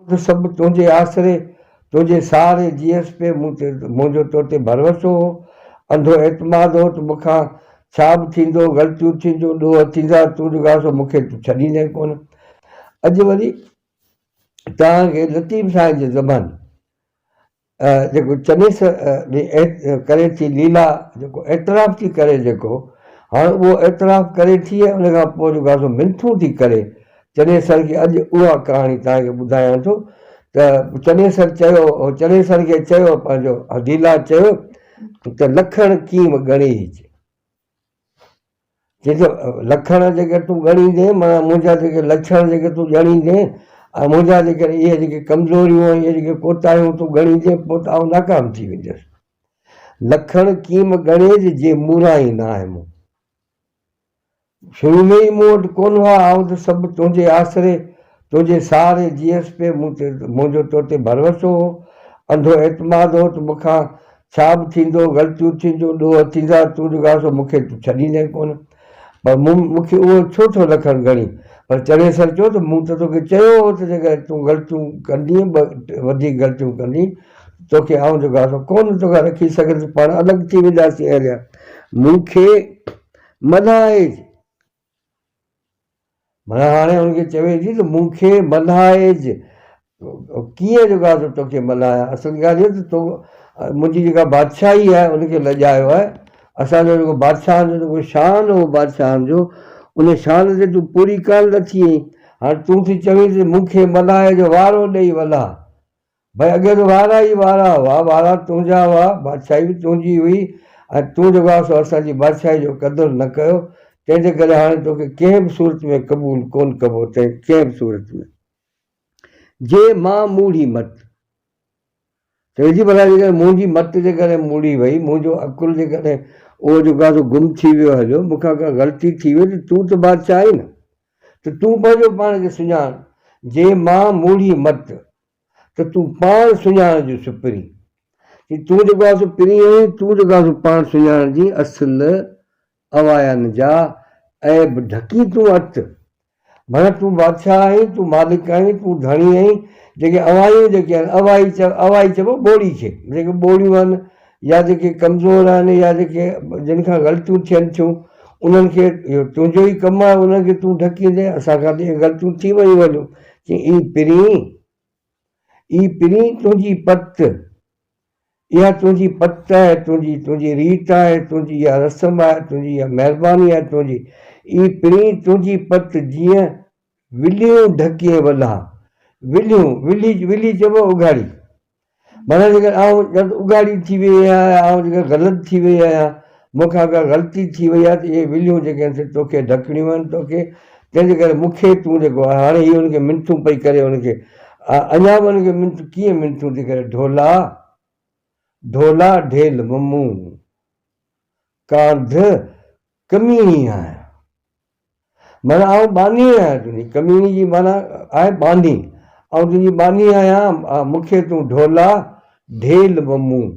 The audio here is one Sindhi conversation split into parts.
ته سڀ تنهنجي آسري، تنهنجي سهاري جيئس پئي، مون تي منهنجو تو تي ڀروسو هو، انڌو اعتماد هو ته مون کان ڇا به ٿيندو، غلطيون ٿينديون، ڏوهه ٿيندا، تون جيڪو آهين سو مون کي تون ڇڏيندين ڪونه. اڄ وري توهان کي لطيف سائين جي زباني جيڪو چنيسر ڪري ٿي ليلا جيڪو اعتراف ٿي ڪري جيڪو هاڻ اهو اعتراف ڪري ٿي ۽ ان کان پوء جيڪو آهي سو منٿون ٿي ڪري چنيسر کي اڄ اها ڪهاڻي توهان کي ٻڌايان ٿو ته چنيسر چيو چنيسر کي چيو پنهنجو ليلا چيو ته لکڻ ڪيم ڳڻي هج چي ته لکڻ جيڪي تون ڳڻيندين معنيٰ منهنجا جيڪي لڇڻ جيڪي تون ڄڻيندين ۽ منهنجا جيڪڏهن اهي جيڪي ڪمزوريون ۽ اهي جيڪي ڪوتاهيون تون ڳڻيندين پوء ته آئون ناڪام ٿي ويندس. لکڻ ڪيم ڳڻيج جي مورائين ناهه مون. شروع ۾ ئي مون وٽ ڪونه هئا، آئون ته سڀ تنهنجي آسري، تنهنجي سهاري جيئس پئي، مون تي منهنجو تو تي ڀروسو هو، انڌو اعتماد هو ته مون کان ڇا به ٿيندو، غلطيون ٿينديون، ڏوهه ٿيندا، تون جيڪو آهين سو مون کي تون ڇڏيندين ڪونه. پر مون مون کي اهو ڇو ٿو لکڻ گهڻي؟ پر چنيسر چيو ته مون ته توکي چيو هو ته جيڪڏهن تون غلطيون ڪندين، ٻه وڌيڪ غلطيون ڪندين، ته توکي آئون جيڪو آهيان سو ڪونه توکان رکي سگهندس، پاڻ الڳ ٿي وينداسين هليا. مون کي ملهائج. معنيٰ هاڻي هن کي چوي ٿي ته مون کي ملهائج، ڪيئن جيڪو آهي سو توکي ملهايان؟ اصل ڳالهه اها ته تو منهنجي جيڪا بادشاهي آهي ان کي لڄايو آهي، اسان جو جيڪو بادشاهن جو جيڪو شان هو بادشاهن جو ان شان تي تون پوري ڪانه لٿي آهين، هاڻي تون ٿي چوين ته مون کي ملهائج وارو ڏئي ولهه. ڀئي اڳي ته وارا ئي وارا هئا، وارا تنهنجا هئا، بادشاهي به تنهنجي هئي ۽ تون جيڪو آهي سو اسان جي بادشاهي جو قدر نه ڪيو، تنهن جي ڪري هاڻي توکي ڪنهن به صورت ۾ قبول ڪونه ڪبو، تنهن ڪنهن به صورت ۾. جي مان موڙهي مت. چوي ٿي ڀلا جيڪڏهن منهنجي مت جيڪڏهن موڙهي وئي، منهنجو عقل جيڪڏهن اهو جيڪو آهي سو گم ٿي ويو هليو، مون کان ڪا غلطي ٿي وئي ته تون ته بادشاهه آهين نه، ته تون پنهنجو پاڻ کي سڃاڻ، جي مان موڙهي مت. ته تون پاڻ سڃاڻ جو سپرين. چي تون جيڪو آهي سو پرين آهين، تون جيڪو آهي سو پاڻ سڃاڻ جي اصل اواين جا عيب ڍڪين تون ات. معنيٰ تون بادشاهه آهين، تون مالڪ آهين، تون ڌڻي آهين، جيڪي اوايون جيڪي آهن، اوائي چئو، اوائي چئبو ٻوڙي کي، جيڪي ٻوڙيون آهن يا جيڪي ڪمزور آهن يا جيڪي جن کان غلطيون ٿين ٿيون، انهن کي اهو تنهنجو ئي ڪم آهي، انهن کي تون ڍڪيندين، اسان کان ته اهي غلطيون ٿي ويون هليون. چي اي پرين، اي پرين تنهنجي پت، اها تنهنجي پت آهي، تنهنجي تنهنجي ريت آهي، تنهنجي اها رسم آهي، تنهنجي اها مهرباني آهي تنهنجي، اي پرين تنهنجي پت جيئن وليون ڍڪين ولها، وليون، ولي ولي چئبو آهي اگهاڙي، معنيٰ جيڪڏهن آئون ڄڻ ته اگهاڙي ٿي وئي آهيان يا آئون جيڪڏهن غلط ٿي وئي آهيان، مون کان ڪا غلطي ٿي وئي آهي ته اهي وليون جيڪي آهن سي توکي ڍڪڻيون آهن توکي، تنهن جي ڪري مون کي تون جيڪو آهي هاڻي هي ان کي منٿون پئي ڪري ان کي اڃا به ان کي منٿون ڪيئن منٿون ٿي ڪري ڍولا ڍولا ڍيل ممون ڪانڌ ڪميڻي آهيان. معنيٰ آئون ٻانهي آهيان تنهنجي، ڪميڻي جي معنيٰ آهي ٻانهي، آئون تنهنجي ٻانهي آهيان، مون کي تون ڍولا ڍيل ممون،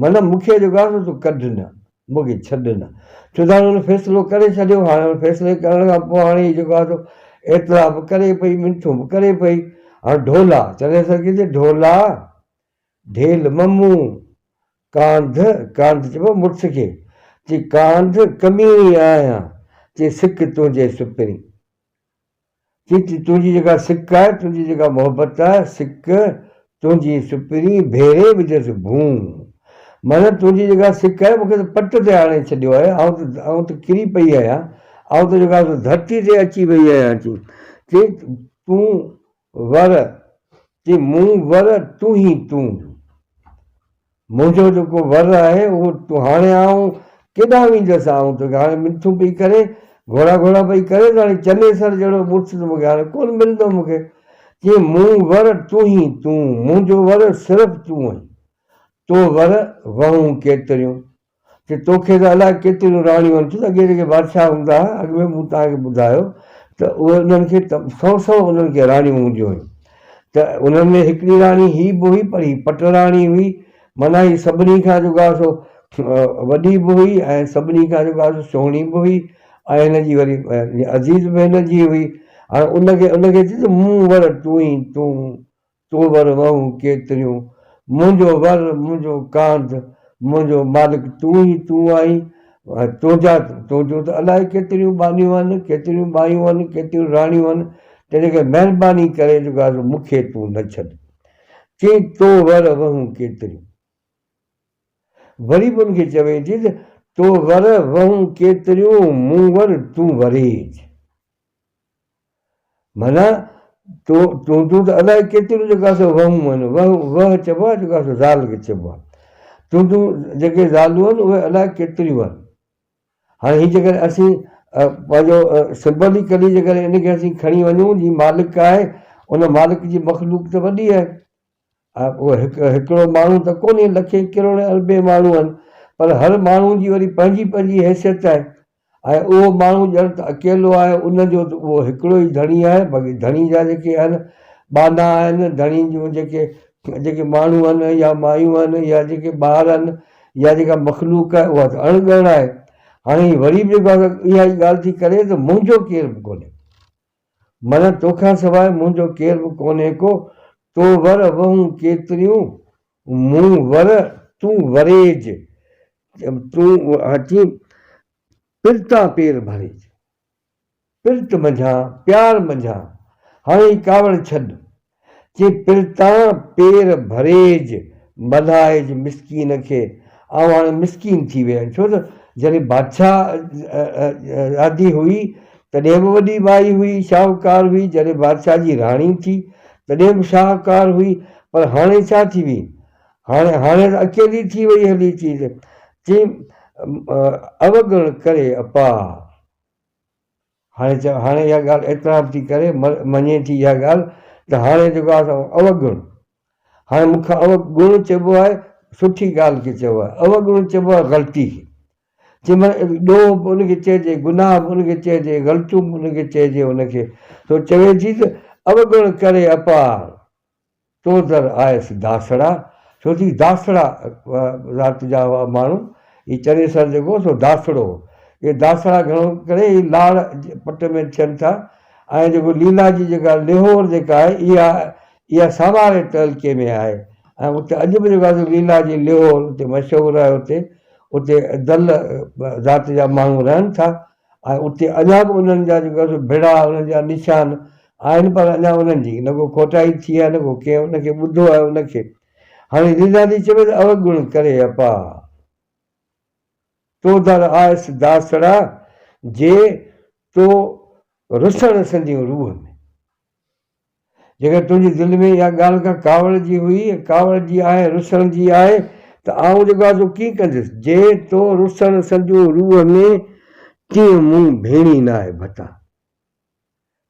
معنيٰ مون کي جيڪو آهي سو تون ڪڍ نه، مون کي ڇڏ نه. ڇو ته هاڻي هن فيصلو ڪري ڇڏيو، هاڻي هن فيصلي ڪرڻ کان پوء هاڻي هي جيڪو آهي سو اعتراف به ڪري پئي، منٿون به ڪري پئي، هاڻي ڍولا، چنيسر کي چئي ڍولا ڍيل ممون، ڪانڌ، ڪانڌ چئبو مڙس کي، چي ڪانڌ ڪميڻي آهيان، چي سڪ تنهنجي سپرين. چي تنهنجي جيڪا سڪ آهي، تنهنجي جيڪا محبت آهي، سڪ تنهنجي سپرين ڀيري وجهس ڀون. معنيٰ تنهنجي جيڪا سڪ آهي، مون کي ته پٽ تي آڻي ڇڏيو آهي، آئون ته آئون ته ڪري پئي آهيان، آئون ته جيڪا سو ڌرتي تي اچي وئي آهيان. چي چي تون ور، چي مون ور تون ئي تون. منهنجو جيڪو ور آهي اهو تون هاڻي آئون ڪيڏانهن ويندس آئون توکي هاڻي منٿون پئي ڪري گهوڙا گهوڙا پئي ڪري ته هاڻي چنيسر جهڙو مڙس ته مونکي هاڻي ڪونه ملندو مونکي چي مون ور تون ئي تون منهنجو ور صرف تون آهين تو ور وهون ڪيتريون چي توکي ته الائي ڪيتريون راڻيون آهن، ڇو ته اڳي جيڪي بادشاهه هوندا هئا، اڳ ۾ مون توهان کي ٻڌايو ته اهي انهن کي سئو سئو انهن کي راڻيون هونديون هيون ته انهن ۾ هڪڙي راڻي هي به هئي پر هي پٽ راڻي هئي معنيٰ هي سڀني کان جيڪو آهي سو وڏي به هئي ۽ سڀني کان جيڪو آهي سو سهڻي به هئي ۽ هن جي وري عزيز به هن جي هئي هاڻي ان کي ان کي چئي ته مون ور تون ئي تون. تو ور وهون ڪيتريون، منهنجو ور، منهنجو ڪانڌ، منهنجو مالڪ تون ئي تون آهين، تنهنجا تنهنجون ته الائي ڪيتريون ٻانهيون آهن، ڪيتريون ٻايون آهن، ڪيتريون راڻيون آهن، تنهنجي ڪري مهرباني ڪري جيڪو آهي سو مون کي تون نه ڇڏ. چيائين تو ور وهون ڪيتريون. وري به ان کي چوي ٿي ته تو ور وهون ڪيتريون، مون ور تون وريج. معنيٰ تو تنهنجون ته الائي ڪيتريون جيڪا سو وهون آهن، وهه وهه چئبو آهي جيڪا سو زال کي چئبو آهي. تنهنجون جيڪي زالون آهن اهي الائي ڪيتريون آهن. هاڻي هي جيڪڏهن اسين پنهنجو سمبوليڪلي جيڪڏهن ان کي اسين کڻي وڃون جي مالڪ آهي ان مالڪ جي مخلوق ته وڏي آهي. اهو هڪ هڪڙو ماڻهو ته ڪونهي لکين ڪروڙين اربين ماڻهو آهن پر هر ماڻهو جي وري پنهنجي پنهنجي حيثيت آهي ۽ اهو ماڻهو ڄڻ ته اڪيلو آهي ان جو ته اهو هڪڙو ئي ڌڻي آهي باقي ڌڻي جا جيڪي آهن ٻانها آهن ڌڻي جون جيڪي جيڪي ماڻهو آهن يا مايون آهن يا جيڪي ٻار آهن يا جيڪا مخلوق آهي اها ته اڻ ڳڻ آهي هاڻي هي وري به جيڪو آهي اها ئي ڳالهه ٿي ڪري ته منهنجو ڪير به ڪونهي معنيٰ توکان سواء منهنجو ڪير به ڪونهي ڪو، تو ور وهون ڪيتريون، مون ور تون وريج، تون اچي پرتان پير ڀريج. پرت منجهان پيار منجهان، هاڻي هي ڪاوڙ ڇڏ. چي پرتان پير ڀريج، ملهائج مسڪين کي. آئون هاڻي مسڪين ٿي وئي آهيان، ڇو ته جڏهن بادشاهه زادي هئي، تڏهن به وڏي ٻائي هئي، شاهوڪار هئي، جڏهن بادشاهه جي راڻي ٿي، تڏهن به شاهوڪار هئي، پر هاڻي ڇا ٿي وئي؟ هاڻي هاڻي ته اڪيلي ٿي وئي هلي چي چي اوگڻ ڪري اپار. هاڻي چئو هاڻي اها ڳالهه اعتراف ٿي ڪري مڃي ٿي اها ڳالهه ته هاڻي جيڪو آهي سو اوگڻ هاڻي مون کان اوگڻ چئبو آهي سٺي ڳالهه کي چئبو آهي اوگڻ چئبو آهي غلطي کي جي معنيٰ ڏوهه به ان کي چئجي گناهه به ان کي چئجي غلطيون به ان کي چئجي ان کي سو چوي ٿي ته اوگڻ ڪري اپار تو در آيس داسڙا، ڇو ٿي داسڙا ذات جا هئا ماڻهو، هي چنيسر جيڪو هو سو داسڙو هو. اهي داسڙا گهڻو ڪري هي لاڙ پٽ ۾ ٿين ٿا ۽ جيڪو ليلا جي جيڪا ليهور جيڪا آهي اها اها ساماري تعلقي ۾ آهي ۽ اتي اڄ به جيڪو آهي سو ليلا جي ليهور اتي مشهور آهي اتي اتي دل ذات جا ماڻهو رهن ٿا ۽ اتي اڃا به انهن جا جيڪو آهي سو ڀڙا انهن جا نشان آهن پر اڃا انهن جي نه ڪو کوٽائي ٿي آهي نه ڪو ڪنهن ان کي ٻڌو آهي ان کي هاڻي ليلادي چوي ته اوگڻ ڪري اپا تو در آيس داسڙا جي تو رسڻ سنديون روح ۾. جيڪڏهن تنهنجي دل ۾ اها ڳالهه ڪا ڪاوڙ جي هئي ۽ ڪاوڙ جي آهي، رسڻ جي آهي، ته آئون جيڪو آهي سو ڪيئن ڪندس؟ جي تو رسڻ سنديون روح ۾، تيئن مون ڀيڻي ناهي ڀتار.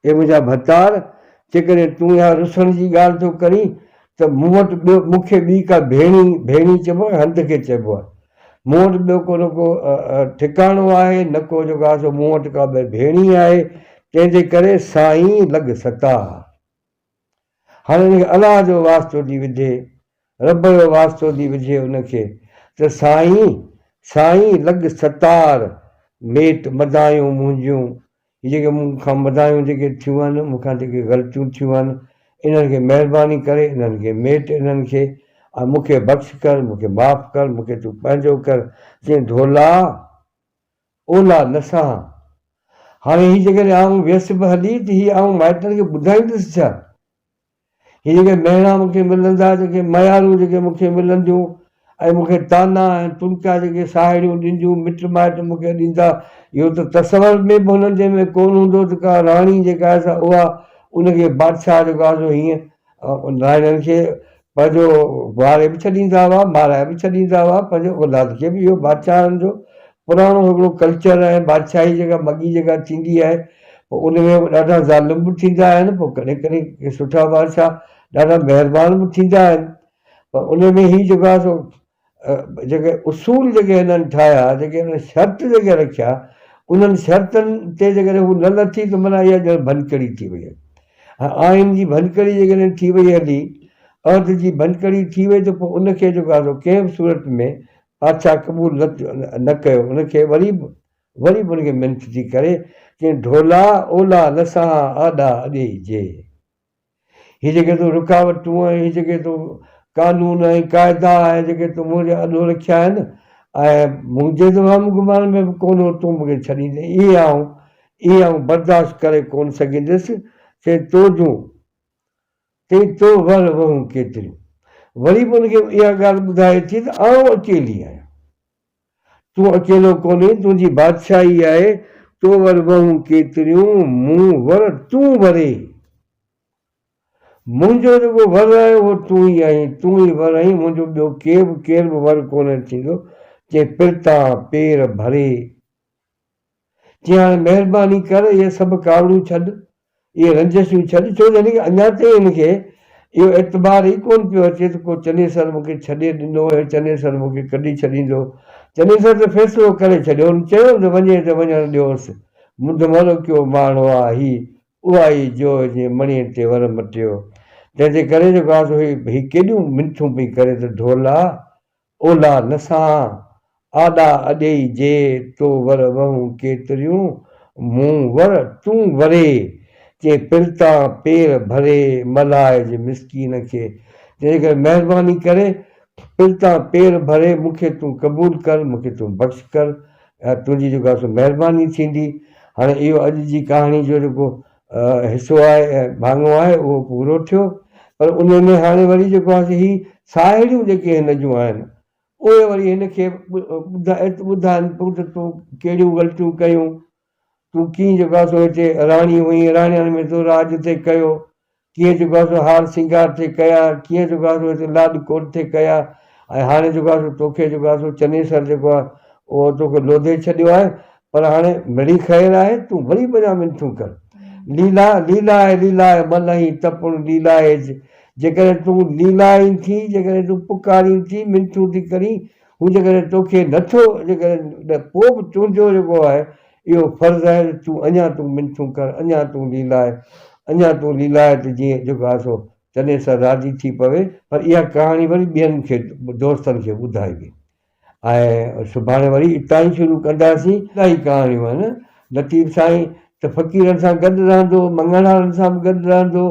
اي منهنجا ڀتار، جيڪڏهن تون اها رسڻ جي ڳالهه ٿو ڪرين، ته مون وٽ ٻيو، مون کي ٻي ڪا ڀيڻي، ڀيڻي چئبو آهي هنڌ کي چئبو آهي، مون وٽ ٻيو ڪو نه ڪو ٺڪاڻو آهي، نه ڪو جيڪو آهي سو مون وٽ ڪا ٻي ڀيڻي آهي، تنهن جي ڪري سائين لڳ ستار. هاڻي ان کي الله جو واسطو ٿي وجهي، رب جو واسطو ٿي وجهي ان کي ته سائين، سائين لڳ ستار، ميٽ مدايون منهنجيون، هي جيڪي مون کان مدايون جيڪي ٿيون آهن، مون کان جيڪي غلطيون ٿيون آهن، انهن کي مهرباني ڪري انهن کي ميٽ انهن کي ۽ مون کي بخش ڪر، مون کي معاف ڪر، مون کي تون پنهنجو ڪر. چيائين ڍولا! اولا نه سهان. هاڻي هي جيڪڏهن آئون ويس به هلي ته هي آئون مائٽن کي ٻڌائيندس ڇا؟ هي جيڪي مهڻا مون کي ملندا، جيڪي ميارون جيڪي مون کي ملنديون ۽ مون کي طعنا ۽ ٽڻڪا جيڪي ساهيڙيون ڏينديون، مٽ مائٽ مون کي ڏيندا، اهو ته تصور ۾ به هنن جي ۾ ڪونه هوندو ته ڪا راڻي جيڪا آهي سا اها ان کي بادشاهه جيڪو آهي سو هيئن راڻين کي پنهنجو واري به ڇڏيندا هئا، مارائي به ڇڏيندا هئا، پنهنجي اولاد کي به اهو بادشاهن جو پراڻو هڪڙو ڪلچر ۽ بادشاهي جيڪا مڳي جيڪا ٿيندي آهي پوء ان ۾ به ڏاڍا ظالم به ٿيندا آهن پوء ڪڏهن ڪڏهن ڪي سٺا بادشاهه ڏاڍا مهربان به ٿيندا آهن پر ان ۾ هي جيڪو آهي سو جيڪي اصول جيڪي هنن ٺاهيا جيڪي هنن شرط جيڪي رکيا انهن شرطن تي جيڪڏهن هو نه لٿي ته معنيٰ اها ڄڻ ڀڃڪڙي ٿي وئي ۽ آئين جي ڀڃڪڙي جيڪڏهن ٿي وئي هلي عهد جي ڀڃڪڙي ٿي وئي ته پوء ان کي جيڪو آهي سو ڪنهن به صورت ۾ بادشاهه قبول نه ڪيو ان کي وري به وري به ان کي منٿ ٿي ڪري چيائين ڍولا اولا نه سهان آڏا اڏيئي جي. هي جيڪي تو رڪاوٽون ۽ هي جيڪي تو قانون ۽ قاعدا ۽ جيڪي تو منهنجي آڏو رکيا آهن ۽ منهنجي ته وهم گمان ۾ به ڪونه هو تون مون کي ڇڏيندين، اهي آئون، اهي آئون برداشت ڪري ڪونه سگهنديس، چي تو جون، چي تو ور وهون ڪيتريون. وري به ان کي اها ڳالهه ٻڌائي ٿي ته آئون اڪيلي آهيان. تون اڪيلو ڪونهين، تنهنجي بادشاهي آهي، تو ور وهون ڪيتريون، مون ور تون وري. منهنجو جيڪو ور آهي اهو تون ئي آهين، تون ئي ور آهين، منهنجو ٻيو ڪي به ڪير به ور ڪونه ٿيندو، چي پرتان پير ڀري. چي هاڻي مهرباني ڪر اهي سڀ ڪاوڙون ڇڏ، اهي رنجشون ڇڏ، ڇو جو هن کي اڃا تائين هن کي اهو اعتبار ئي ڪونه پيو اچي ته ڪو چنيسر مون کي ڇڏي ڏنو ۽ چنيسر مون کي ڪڍي ڇڏيندو. چنيسر ته فيصلو ڪري ڇڏيو، هن چيو ته وڃي ته وڃڻ ڏيوس، منڌ مروڪيو ماڻهو آ هي، اها ئي جوء جنهن مڻيء تي ور مٽيو، تنهن جي ڪري جيڪو آ سو هي هي ڪيڏيون منٿون پئي ڪري ته ڍولا، اولا نه سهان، آڏا اڏيئي جي تو ور وهون ڪيتريون، مون ور تون وري، چي پرتان پير ڀري ملهائج مسڪين کي، تنهن جي ڪري مهرباني ڪري پرتان پير ڀري مون کي تون قبول ڪر، مون کي تون بخش ڪر، اها تنهنجي جيڪو آهي سو مهرباني ٿيندي. هاڻي اهو اڄ جي ڪهاڻي جو جيڪو حصو آهي ۽ ڀاڱو آهي اهو پورو ٿيو. پر ان ۾ هاڻي وري جيڪو آهي سو هي ساهيڙيون جيڪي هن جون آهن اهي وري هن کي ٻڌائن پيون ته تو ڪهڙيون غلطيون ڪيون، تون ڪيئن جيڪو آهي سو هتي راڻي هئين، راڻين ۾ تو راڄ ٿي ڪيو، ڪيئن جيڪو آهي سو هار سينگار ٿي ڪيا، ڪيئن جيڪو آهي سو هتي لاڏ ڪوڏ ٿي ڪيا ۽ هاڻي جيڪو آهي سو توکي جيڪو آهي سو چنيسر جيڪو آهي اهو توکي لوڌي ڇڏيو آهي پر هاڻي مڙئي خير آهي تون وري به اڃا منٿون ڪر. ليلا، ليلائي، ليلائي ملهين ته پڻ ليلائج، جيڪڏهن تون ليلائين ٿي، جيڪڏهن تون پڪارين ٿي، منٿون ٿي ڪرين، هو جيڪڏهن توکي نٿو جيڪڏهن پوء به تنهنجو جيڪو آهي اهو فرض آهي ته تون اڃا تون منٿون ڪر، اڃا تون ليلاء، اڃا تون ليلاء ته جيئن جيڪو آهي سو چنيسر راضي ٿي پوي. پر اها ڪهاڻي وري ٻين کي دوستن کي ٻڌائبي ۽ سڀاڻي وري اتان ئي شروع ڪنداسين. الاهي ڪهاڻيون آهن. لطيف سائين ته فقيرن سان گڏ رهندو، مڱڻهارن سان به گڏ رهندو،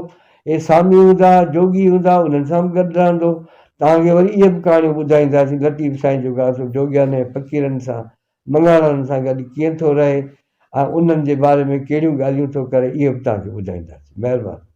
اهي سامي هوندا، جوڳي هوندا، انهن سان به گڏ رهندو. توهان کي وري اهي به ڪهاڻيون ٻڌائينداسين. لطيف سائين جيڪو آهي سو جوڳين ۽ فقيرن سان، مڱڻهارن سان گڏ ڪيئن ٿو رهي ۽ انهن جي باري ۾ ڪهڙيون ڳالهيون ٿو ڪري، اهي به توهان کي ٻڌائينداسين. مهرباني.